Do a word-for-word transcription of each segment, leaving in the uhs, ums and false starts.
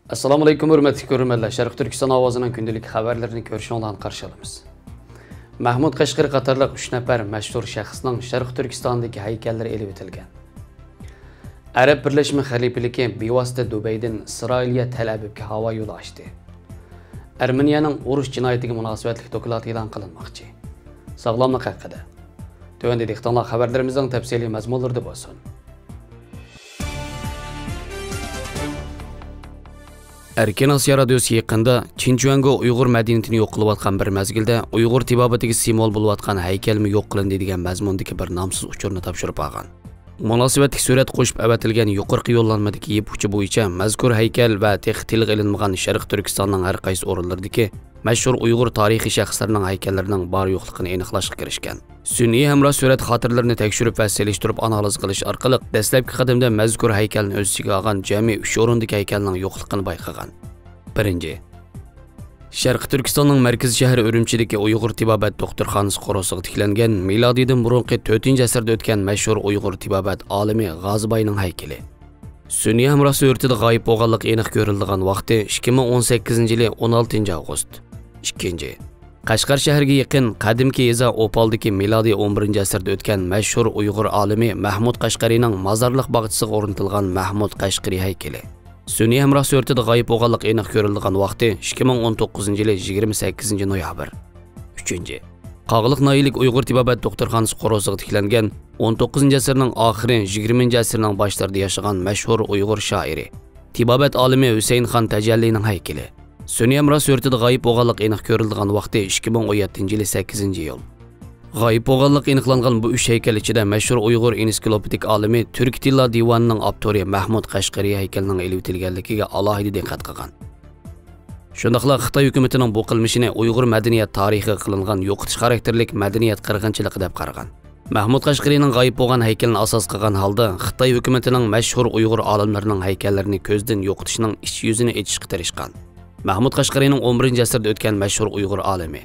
ئەسسالامۇ ئەلەيكۇم، ھۆرمەتلىك كۆرۈرمەنلەر. شەرقىي تۈركىستان ئاۋازىنىڭ كۈندىلىك خەۋەرلىرىنى كۆرۈشۈڭلارنى قارشى ئالىمىز. مەھمۇد قەشقىرى قاتارلىق ئۈچ نەپەر مەشھۇر شەخسنىڭ شەرقىي تۈركىستاندىكى ھەيكەللىرى ئېلىۋېتىلگەن. ئەرەب بىرلەشمە خەلىپىلىكى بىۋاسىتە دۇبەيدىن ئىسرائىلىيە تەل ئەبىبكە ھاۋا يولى ئاچتى. ئەرمېنىيەنىڭ ئۇرۇش جىنايىتىگە مۇناسىۋەتلىك دوكلات ئېلان قىلىنماقچى. ساغلاملىق ھەققىدە. تۆۋەندە دىققىتىڭلار خەۋەرلىرىمىزنىڭ تەپسىلىي مەزمۇنلىرىدا بولسۇن. ئەركىن ئاسىيا رادىيوسى يېقىندا چىن چۈەنگو ئۇيغۇر مەدەنىيىتىنى يوق قىلىۋاتقان بىر مەزگىلدە ئۇيغۇر تېبابىتىگە سىمۋول بولۇۋاتقان ھەيكەلمۇ يوق قىلىندى دېگەن مەزمۇندىكى بىر نامسىز ئۇچۇرنى تاپشۇرۇپ ئالغان. مۇناسىۋەتلىك سۈرەت قوشۇپ ئەۋەتىلگەن يۇقىرىقى يوللانمىدىكى يىپ ئۇچى بويىچە مەزكۇر ھەيكەل ۋە تېخى تىلغا ئېلىنمىغان شەرقىي تۈركىستاننىڭ ھەر قايسى ئورۇنلىرىدىكى مەشھۇر ئۇيغۇر تارىخىي شەخسلىرىنىڭ ھەيكەللىرىنىڭ بار يوقلۇقىنى ئېنىقلاشقا كىرىشكەن. سۈنئىي ھەمراھ سۈرەت خاتىرىلىرىنى تەكشۈرۈپ ۋە سېلىشتۇرۇپ ئانالىز قىلىش ئارقىلىق دەسلەپكى قەدەمدە مەزكۇر ھەيكەلنى ئۆز ئىچىگە ئالغان جەمئىي ئۈچ ئورۇندىكى ھەيكەلنىڭ يوقلۇقىنى بايقىغان. بىرىنچى، شەرقىي تۈركىستاننىڭ مەركىزىي شەھىرى ئۈرۈمچىدىكى ئۇيغۇر تېبابەت دوختۇرخانىسى قورۇسىغا تىكلەنگەن مىلادىيدىن بۇرۇنقى تۆتىنچى ئەسىردە ئۆتكەن مەشھۇر ئۇيغۇر تېبابەت ئالىمى غازىباينىڭ ھەيكىلى. سۈنئىي ھەمراھ سۈرىتىدە غايىب بولغانلىقى ئېنىق كۆرۈلىدىغان ۋاقتى ئىككى مىڭ ئون سەككىزىنچى يىلى ئون ئالتىنچى ئاۋغۇست. ئىككىنچى، قەشقەر شەھىرىگە يېقىن قەدىمكى يېزا ئوپالدىكى مىلادىي ئون بىرىنچى ئەسىردە ئۆتكەن مەشھۇر ئۇيغۇر ئالىمى مەھمۇد قەشقەرىنىڭ مازارلىق باغچىسىغا ئورنىتىلغان مەھمۇد قەشقىرى ھەيكىلى. سۈنئىي ھەمراھ سۈرىتىدە غايىب بولغانلىقى ئېنىق كۆرۈلىدىغان ۋاقتى ئىككى مىڭ ئون توققۇزىنچى يىلى يىگىرمە سەككىزىنچى نويابىر. ئۈچىنچى، قاغىلىق ناھىيەلىك ئۇيغۇر تېبابەت دوختۇرخانىسى قورۇسىغا تىكلەنگەن ئون توققۇزىنچى ئەسىرنىڭ ئاخىرى، يىگىرمىنچى ئەسىرنىڭ باشلىرىدا ياشىغان مەشھۇر ئۇيغۇر شائىرى، تېبابەت ئالىمى ھۈسەيىنخان تەجەللىنىڭ ھەيكىلى. سۈنئىي ھەمراھ سۈرىتىدە غايىب بولغانلىقى ئېنىق كۆرۈلىدىغان ۋاقتى ئىككى مىڭ ئون يەتتىنچى يىلى سەككىزىنچى ئىيۇل. غايىب بولغانلىقى ئېنىقلانغان بۇ ئۈچ ھەيكەل ئىچىدە مەشھۇر ئۇيغۇر ئېنسىكلوپېدىك ئالىمى، تۈركىي تىللار دىۋانىنىڭ ئاپتورى مەھمۇد قەشقىرى ھەيكىلىنىڭ ئېلىۋېتىلگەنلىكىگە ئالاھىدە دىققەت قىلغان. شۇنداقلا خىتاي ھۆكۈمىتىنىڭ بۇ قىلمىشىنى ئۇيغۇر مەدەنىيەت تارىخىغا قىلىنغان يوقىتىش خاراكتېرلىك مەدەنىيەت قىرغىنچىلىقى دەپ قارىغان. مەھمۇد قەشقىرىنىڭ غايىب بولغان ھەيكىلىنى ئاساس قىلغان ھالدا خىتاي ھۆكۈمىتىنىڭ مەشھۇر ئۇيغۇر ئالىملىرىنىڭ ھەيكەللىرىنى كۆزدىن يوقىتىشنىڭ ئىچ يۈزىنى ئېچىشقا تىرىشقان. مەھمۇد قەشقىرىنىڭ ئون بىرىنچى ئەسىردە ئۆتكەن مەشھۇر ئۇيغۇر ئالىمى،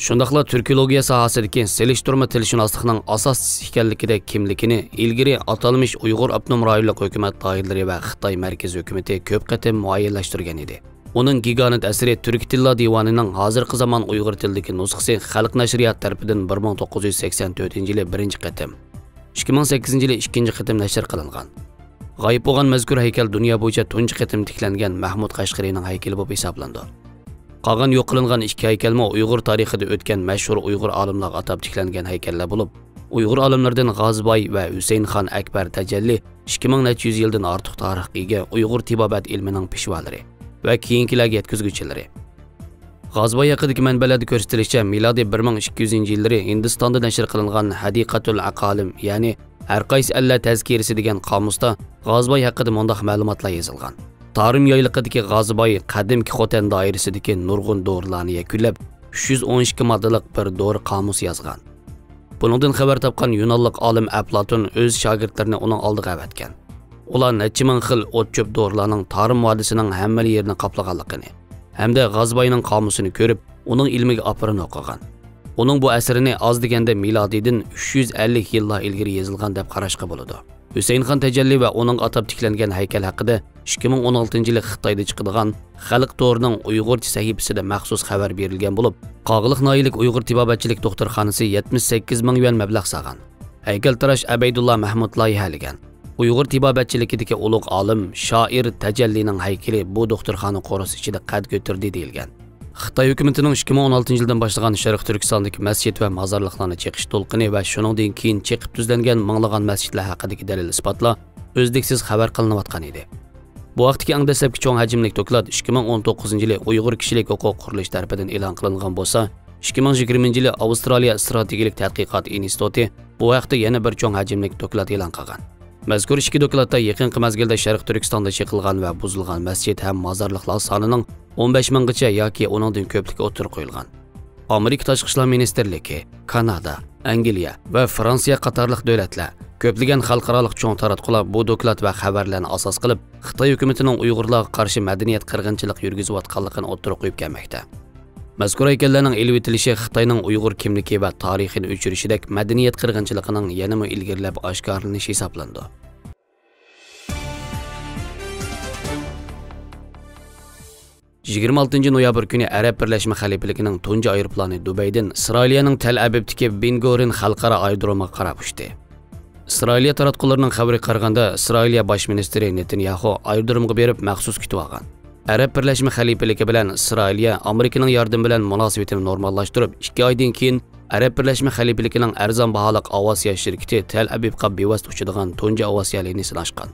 شۇنداقلا تۈركولوگىيە ساھەسىدىكى سېلىشتۇرما تىلشۇناسلىقنىڭ ئاساسچىسى ئىكەنلىكىدەك كىملىكىنى ئىلگىرى ئاتالمىش ئۇيغۇر ئاپتونوم رايونلۇق ھۆكۈمەت دائىرىلىرى ۋە خىتاي مەركىزىي ھۆكۈمىتى كۆپ قېتىم مۇئەييەنلەشتۈرگەن ئىدى. ئۇنىڭ گىگانت ئەسىرى تۈركىي تىللار دىۋانىنىڭ ھازىرقى زامان ئۇيغۇر تىلىدىكى نۇسخىسى خەلق نەشرىياتى تەرىپىدىن بىر مىڭ توققۇز يۈز سەكسەن تۆتىنچى يىلى بىرىنچى قېتىم، ئىككى مىڭ سەككىزىنچى يىلى ئىككىنچى قېتىم نەشر قىلىنغان. غايىب بولغان مەزكۇر ھەيكەل دۇنيا بويىچە تۇنجى قېتىم تىكلەنگەن مەھمۇد قەشقىرىنىڭ ھەيكىلى بولۇپ ھېسابلىنىدۇ. قالغان يوق قىلىنغان ئىككى ھەيكەلمۇ ئۇيغۇر تارىخىدا ئۆتكەن مەشھۇر ئۇيغۇر ئالىملارغا ئاتاپ تىكلەنگەن ھەيكەللەر بولۇپ، ئۇيغۇر ئالىملىرىدىن غازىباي ۋە ھۈسەيىنخان ئەكبەر تەجەللى ئىككى مىڭ نەچچە يۈز يىلدىن ئارتۇق تارىخقا ئىگە ئۇيغۇر تېبابەت ئىلمىنىڭ پېشۋالىرى ۋە كېيىنكىلەرگە يەتكۈزگۈچىلىرى. غازىباي ھەققىدىكى مەنبەلەردە كۆرسىتىلىشىچە، مىلادىي بىر مىڭ ئىككى يۈزىنچى يىللىرى ھىندىستاندا نەشر قىلىنغان ھەدىقەتۇل ئەقالىم، يەنى ھەر قايسى ئەللەر تەزكىرىسى دېگەن قامۇستا غازىباي ھەققىدە مۇنداق مەلۇماتلار يېزىلغان: تارىم يايلىقىدىكى غازىباي قەدىمكى خوتەن دائىرىسىدىكى نۇرغۇن دورىلارنى يەكۈنلەپ، ئۈچ يۈز ئون ئىككى ماددىلىق بىر دورا قامۇس يازغان. بۇنىڭدىن خەۋەر تاپقان يۇنانلىق ئالىم ئەپلاتون ئۆز شاگىرتلىرىنى ئۇنىڭ ئالدىغا ئەۋەتكەن. ئۇلار نەچچە مىڭ خىل ئوت-چۆپ دورىلارنىڭ تارىم ۋادىسىنىڭ ھەممىلا يېرىنى قاپلىغانلىقىنى ھەمدە غازىباينىڭ قامۇسىنى كۆرۈپ، ئۇنىڭ ئىلمىگە ئاپىرىن ئوقۇغان. ئۇنىڭ بۇ ئەسىرىنى ئاز دېگەندە مىلادىيدىن ئۈچ يۈز ئەللىك يىللار ئىلگىرى يېزىلغان دەپ قاراشقا بولىدۇ. ھۈسەيىنخان تەجەللى ۋە ئۇنىڭغا ئاتاپ تىكلەنگەن ھەيكەل ھەققىدە ئىككى مىڭ ئون ئالتىنچى يىلى خىتايدا چىقىدىغان خەلق تورىنىڭ ئۇيغۇرچە سەھىپىسىدە مەخسۇس خەۋەر بېرىلگەن بولۇپ، قاغىلىق ناھىيەلىك ئۇيغۇر تېبابەتچىلىك دوختۇرخانىسى يەتمىش سەككىز مىڭ يۈەن مەبلەغ سالغان. ھەيكەلتىراش ئەبەيدۇللا مەھمۇت لايىھەلىگەن. ئۇيغۇر تېبابەتچىلىكىدىكى ئۇلۇغ ئالىم، شائىر تەجەللىنىڭ ھەيكىلى بۇ دوختۇرخانا قورۇسى ئىچىدە قەد كۆتۈردى دېيىلگەن. خىتاي ھۆكۈمىتىنىڭ ئىككى مىڭ ئون ئالتىنچى يىلدىن باشلىغان شەرقىي تۈركىستاندىكى مەسچىت ۋە مازارلىقلارنى چېقىش دولقۇنى ۋە شۇنىڭدىن كېيىن چېقىپ تۈزلەنگەن مىڭلىغان مەسچىتلەر ھەققىدىكى دەلىل-ئىسپاتلار ئۈزلۈكسىز خەۋەر قىلىنىۋاتقان ئىدى. بۇ ھەقتىكى ئەڭ دەسلەپكى چوڭ ھەجىملىك دوكلات ئىككى مىڭ ئون توققۇزىنچى يىلى ئۇيغۇر كىشىلىك ھوقۇق قۇرۇلۇشى تەرىپىدىن ئېلان قىلىنغان بولسا، ئىككى مىڭ يىگىرمىنچى يىلى ئاۋسترالىيە ئىستراتېگىيىلىك تەتقىقات ئىنستىتۇتى بۇ ھەقتە يەنە بىر چوڭ ھەجىملىك دوكلات ئېلان قىلغان. مەزكۇر ئىككى دوكلاتتا يېقىنقى مەزگىلدە شەرقىي تۈركىستاندا چېقىلغان ۋە بۇزۇلغان مەسچىت ھەم مازارلىقلار سانىنىڭ ئون بەش مىڭغىچە ياكى ئۇنىڭدىن كۆپلۈكى ئوتتۇرىغا قويۇلغان. ئامېرىكا تاشقى ئىشلار مىنىستىرلىكى، كانادا، ئەنگلىيە ۋە فرانسىيە قاتارلىق دۆلەتلەر، كۆپلىگەن خەلقئارالىق چوڭ تاراتقۇلار بۇ دوكلات ۋە خەۋەرلەرنى ئاساس قىلىپ، خىتاي ھۆكۈمىتىنىڭ ئۇيغۇرلارغا قارشى مەدەنىيەت قىرغىنچىلىقى يۈرگۈزۈۋاتقانلىقىنى ئوتتۇرىغا قويۇپ كەلمەكتە. مەزكۇر ھەيكەللەرنىڭ ئېلىۋېتىلىشى خىتاينىڭ ئۇيغۇر كىملىكى ۋە تارىخىنى ئۆچۈرۈشىدەك مەدەنىيەت قىرغىنچىلىقىنىڭ يەنىمۇ ئىلگىرىلەپ ئاشكارىلىنىشى ھېسابلىنىدۇ. يىگىرمە ئالتىنچى نويابىر كۈنى ئەرەب بىرلەشمە خەلىپىلىكىنىڭ تۇنجى ئايروپىلانى دۇبەيدىن ئىسرائىلىيەنىڭ تەل ئەبىبتىكى بېن گۇرىيون خەلقئارا ئايرودرومىغا قاراپ ئۇچتى. ئىسرائىلىيە تاراتقۇلىرىنىڭ خەۋىرىگە قارىغاندا، ئىسرائىلىيە باش مىنىستىرى نېتانياھۇ ئايرودرومغا بېرىپ مەخسۇس كۈتۈۋالغان. ئەرەب بىرلەشمە خەلىپىلىكى بىلەن ئىسرائىلىيە ئامېرىكىنىڭ ياردىمى بىلەن مۇناسىۋىتىنى نورماللاشتۇرۇپ، ئىككى ئايدىن كېيىن ئەرەب بىرلەشمە خەلىپىلىكىنىڭ ئەرزان باھالىق ئاۋىئاتسىيە شىركىتى تەل ئەبىبقا بىۋاسىتە ئۇچىدىغان تۇنجى ئاۋىئاتسىيە لىنىيىسىنى ئاچقان.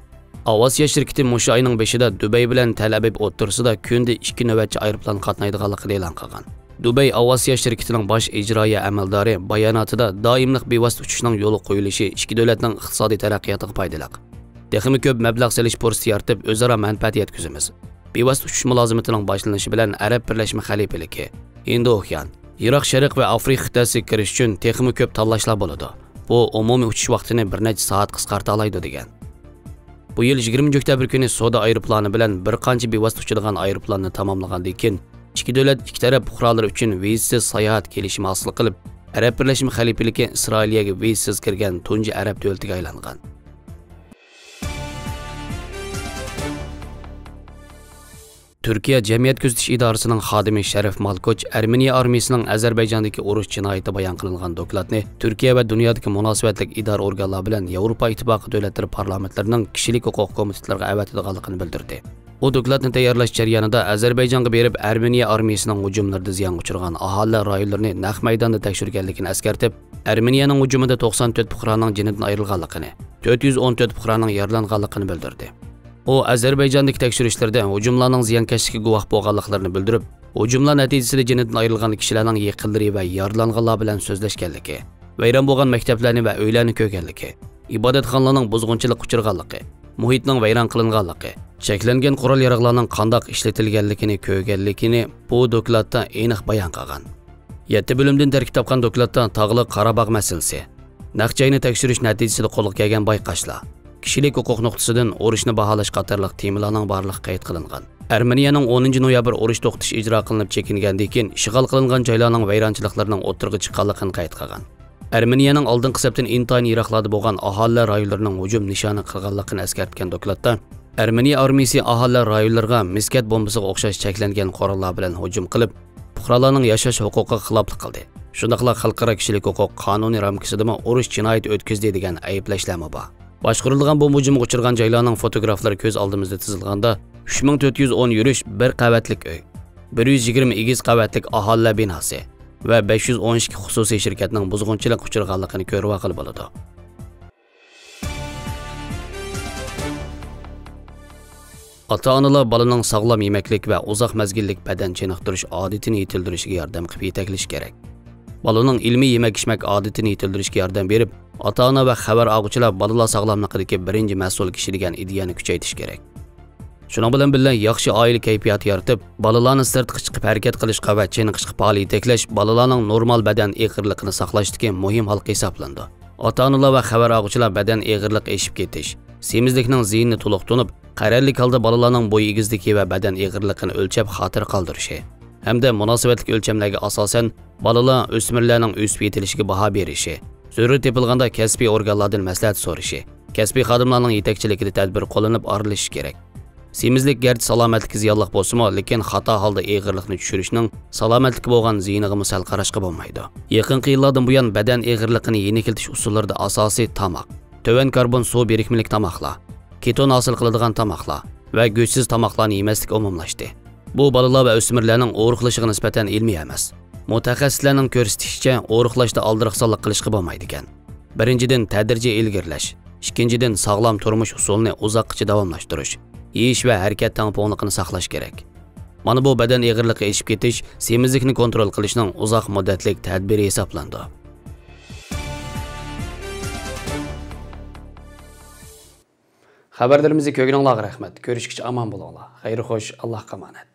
ئاۋىئاتسىيە شىركىتى مۇشۇ ئاينىڭ بېشىدا دۇبەي بىلەن تەل ئەبىب ئوتتۇرىسىدا كۈندە ئىككى نۆۋەتچى ئايروپىلان قاتنايدىغانلىقىنى ئېلان قىلغان. دۇبەي ئاۋىئاتسىيە شىركىتىنىڭ باش ئىجرائىيە ئەمەلدارى باياناتىدا دائىملىق بىۋاسىتە ئۇچۇشنىڭ يولغا قويۇلۇشى ئىككى دۆلەتنىڭ ئىقتىسادىي تەرەققىياتىغا پايدىلىق. تېخىمۇ كۆپ مەبلەغ سېلىش پۇرسىتى يارىتىپ، ئۆزئارا مەنپەئەت يەتكۈزىمىز. بىۋاسىتە ئۇچۇش مۇلازىمىتىنىڭ باشلىنىشى بىلەن ئەرەب بىرلەشمە خەلىپىلىكى، ھىندى ئوكيان، يىراق شەرق ۋە ئافرىقا قىتئەسىگە كىرىش ئۈچۈن تېخىمۇ كۆپ تاللاشلار بولىدۇ. بۇ ئومۇمىي ئۇچۇش ۋاقتىنى بىر نەچچە سائەت قىسقارتالايدۇ، دېگەن. بۇ يىل يىگىرمىنچى ئۆكتەبىر كۈنى سودا ئايروپىلانى بىلەن بىر قانچە بىۋاسىتە ئۇچىدىغان ئايروپىلاننى تاماملىغاندىن كېيىن، ئىككى دۆلەت ئىككى تەرەپ پۇقرالىرى ئۈچۈن ۋىزىسىز ساياھەت كېلىشىمى ھاسىل قىلىپ، ئەرەب بىرلەشمە خەلىپىلىكى ئىسرائىلىيەگە ۋىزىسىز كىرگەن تۇنجى ئەرەب دۆلىتىگە ئايلانغان. تۈركىيە جەمئىيەت كۆزىتىش ئىدارىسىنىڭ خادىمى شەرىف مالكوچ ئەرمېنىيە ئارمىيىسىنىڭ ئەزەربەيجاندىكى ئۇرۇش جىنايىتى بايان قىلىنغان دوكلاتنى تۈركىيە ۋە دۇنيادىكى مۇناسىۋەتلىك ئىدارە ئورگانلار بىلەن ياۋروپا ئىتتىپاقى دۆلەتلىرى پارلامېنتلىرىنىڭ كىشىلىك ھوقۇق كومىتېتلىرىغا ئەۋەتىدىغانلىقىنى بىلدۈردى. ئۇ دوكلاتنى تەييارلاش جەريانىدا ئەزەربەيجانغا بېرىپ، ئەرمېنىيە ئارمىيىسىنىڭ ھۇجۇملىرىدا زىيانغا ئۇچرىغان ئاھالىلەر رايونلىرىنى نەق مەيداندا تەكشۈرگەنلىكىنى ئەسكەرتىپ، ئەرمېنىيەنىڭ ھۇجۇمىدا توقسان تۆت پۇقرانىڭ جېنىدىن ئايرىلغانلىقىنى، تۆت يۈز ئون تۆت پۇقرانىڭ يارىلانغانلىقىنى بىلدۈردى. ئۇ ئەزەربەيجاندىكى تەكشۈرۈشلەردە ھۇجۇملارنىڭ زىيانكەشلىكىگە گۇۋاھ بولغانلىقلىرىنى بىلدۈرۈپ، ھۇجۇملار نەتىجىسىدە جېنىدىن ئايرىلغان كىشىلەرنىڭ يېقىنلىرى ۋە يارىلانغانلار بىلەن سۆزلەشكەنلىكى، ۋەيران بولغان مەكتەپلەرنى ۋە ئۆيلەرنى كۆرگەنلىكى، ئىبادەتخانىلارنىڭ بۇزغۇنچىلىققا ئۇچرىغانلىقى، مۇھىتنىڭ ۋەيران قىلىنغانلىقى، چەكلەنگەن قورال-ياراغلارنىڭ قانداق ئىشلىتىلگەنلىكىنى كۆرگەنلىكىنى بۇ دوكلاتتا ئېنىق بايان قىلغان. يەتتە بۆلۈمدىن تەركىب تاپقان دوكلاتتا تاغلىق قاراباغ مەسىلىسى، نەق جاينى تەكشۈرۈش نەتىجىسىدە قولغا كەلگەن بايقاشلار، كىشىلىك ھوقۇق نۇقتىسىدىن ئۇرۇشنى باھالاش قاتارلىق تېمىلارنىڭ بارلىقى قەيت قىلىنغان. ئەرمېنىيەنىڭ ئونىنچى نويابىر ئۇرۇش توختىتىش ئىجرا قىلىنىپ چېكىنگەندىن كېيىن ئىشغال قىلىنغان جايلارنىڭ ۋەيرانچىلىقلىرىنىڭ ئوتتۇرىغا چىققانلىقىنى قەيت قىلغان. ئەرمېنىيەنىڭ ئالدىنقى سەپتىن ئىنتايىن يىراقلاردا بولغان ئاھالىلەر رايونلىرىنىڭ ھۇجۇم نىشانى قىلغانلىقىنى ئەسكەرتكەن دوكلاتتا، ئەرمېنىيە ئارمىيىسى ئاھالىلەر رايونلىرىغا مىسكەت بومبىسىغا ئوخشاش چەكلەنگەن قوراللار بىلەن ھۇجۇم قىلىپ، پۇقرالارنىڭ ياشاش ھوقۇقىغا خىلاپلىق قىلدى. شۇنداقلا خەلقئارا كىشىلىك ھوقۇق قانۇنى رامكىسىدىمۇ ئۇرۇش جىنايىتى ئۆتكۈزدى دېگەن ئەيىبلەشلەرمۇ بار. باشقۇرۇلغان بومبا ھۇجۇمىغا ئۇچرىغان جايلارنىڭ فوتوگرافلىرى كۆز ئالدىمىزدا تىزىلغاندا، ئۈچ مىڭ تۆت يۈز ئون يۈرۈش بىر قەۋەتلىك ئۆي، بىر يۈز يىگىرمە ئېگىز قەۋەتلىك ئاھالىلەر بىناسى ۋە بەش يۈز ئون ئىككى خۇسۇسىي شىركەتنىڭ بۇزغۇنچىلىققا ئۇچرىغانلىقىنى كۆرۈۋالغىلى بولىدۇ. ئاتا-ئانىلار بالىنىڭ ساغلام يېمەكلىك ۋە ئۇزاق مەزگىللىك بەدەن چېنىقتۇرۇش ئادىتىنى يېتىلدۈرۈشىگە ياردەم قىلىپ يېتەكلىشى كېرەك. بالىنىڭ ئىلمىي يېمەك-ئىچمەك ئادىتىنى يېتىلدۈرۈشكە ياردەم بېرىپ، ئاتا-ئانا ۋە خەۋەر ئالغۇچىلار بالىلار ساغلاملىقىدىكى بىرىنچى مەسئۇل كىشى دېگەن ئىدىيەنى كۈچەيتىش كېرەك. شۇنىڭ بىلەن بىللە، ياخشى ئائىلە كەيپىياتى يارىتىپ، بالىلارنى سىرتقا چىقىپ ھەرىكەت قىلىشقا ۋە چېنىقىشقا پائال يېتەكلەش بالىلارنىڭ نورمال بەدەن ئېغىرلىقىنى ساقلاشتىكى مۇھىم ھالقا ھېسابلىنىدۇ. ئاتا-ئانىلار ۋە خەۋەر ئالغۇچىلار بەدەن ئېغىرلىقى ئېشىپ كېتىش، سېمىزلىكنىڭ زىيىنىنى تولۇق تونۇپ، قەرەللىك ھالدا بالىلارنىڭ بوي ئېگىزلىكى ۋە بەدەن ئېغىرلىقىنى ئۆلچەپ خاتىرە قالدۇرۇشى ھەمدە مۇناسىۋەتلىك ئۆلچەملەرگە ئاساسەن بالىلار، ئۆسمۈرلەرنىڭ ئۆسۈپ يېتىلىشىگە باھا بېرىشى، زۆرۈر تېپىلغاندا كەسپىي ئورگانلاردىن مەسلىھەت سورىشى، كەسپىي خادىملارنىڭ يېتەكچىلىكىدە تەدبىر قوللىنىپ ئارىلىشىش كېرەك. سېمىزلىك گەرچە سالامەتلىككە زىيانلىق بولسىمۇ، لېكىن خاتا ھالدا ئېغىرلىقنى چۈشۈرۈشنىڭ سالامەتلىككە بولغان زىيىنىغىمۇ سەل قاراشقا بولمايدۇ. يېقىنقى يىللاردىن بۇيان بەدەن ئېغىرلىقىنى يېنىكلىتىش ئۇسۇللىرىدا ئاساسىي تاماق، تۆۋەن كاربون سۇ بىرىكمىلىك تاماقلار، كېتون ھاسىل قىلىدىغان تاماقلار ۋە گۆشسىز تاماقلارنى يېمەسلىك ئومۇملاشتى. بۇ بالىلار ۋە ئۆسمۈرلەرنىڭ ئورۇقلىشىغا نىسبەتەن ئىلمىي ئەمەس. مۇتەخەسسىسلەرنىڭ كۆرسىتىشىچە، ئورۇقلاشتا ئالدىراقسانلىق قىلىشقا بولمايدىكەن. بىرىنچىدىن، تەدرىجىي ئىلگىرىلەش، ئىككىنچىدىن، ساغلام تۇرمۇش ئۇسۇلىنى ئۇزاققىچە داۋاملاشتۇرۇش، يېيىش ۋە ھەرىكەت تەڭپۇڭلۇقىنى ساقلاش كېرەك. مانا بۇ بەدەن ئېغىرلىقى ئېشىپ كېتىش سېمىزلىكنى كونترول قىلىشنىڭ ئۇزاق مۇددەتلىك تەدبىرى ھېسابلىنىدۇ. خەۋەرلىرىمىزنى كۆرگىنىڭلارغا رەھمەت. كۆرۈشكىچە ئامان بولۇڭلار. خەير خوش، ئاللاھقا ئامانەت.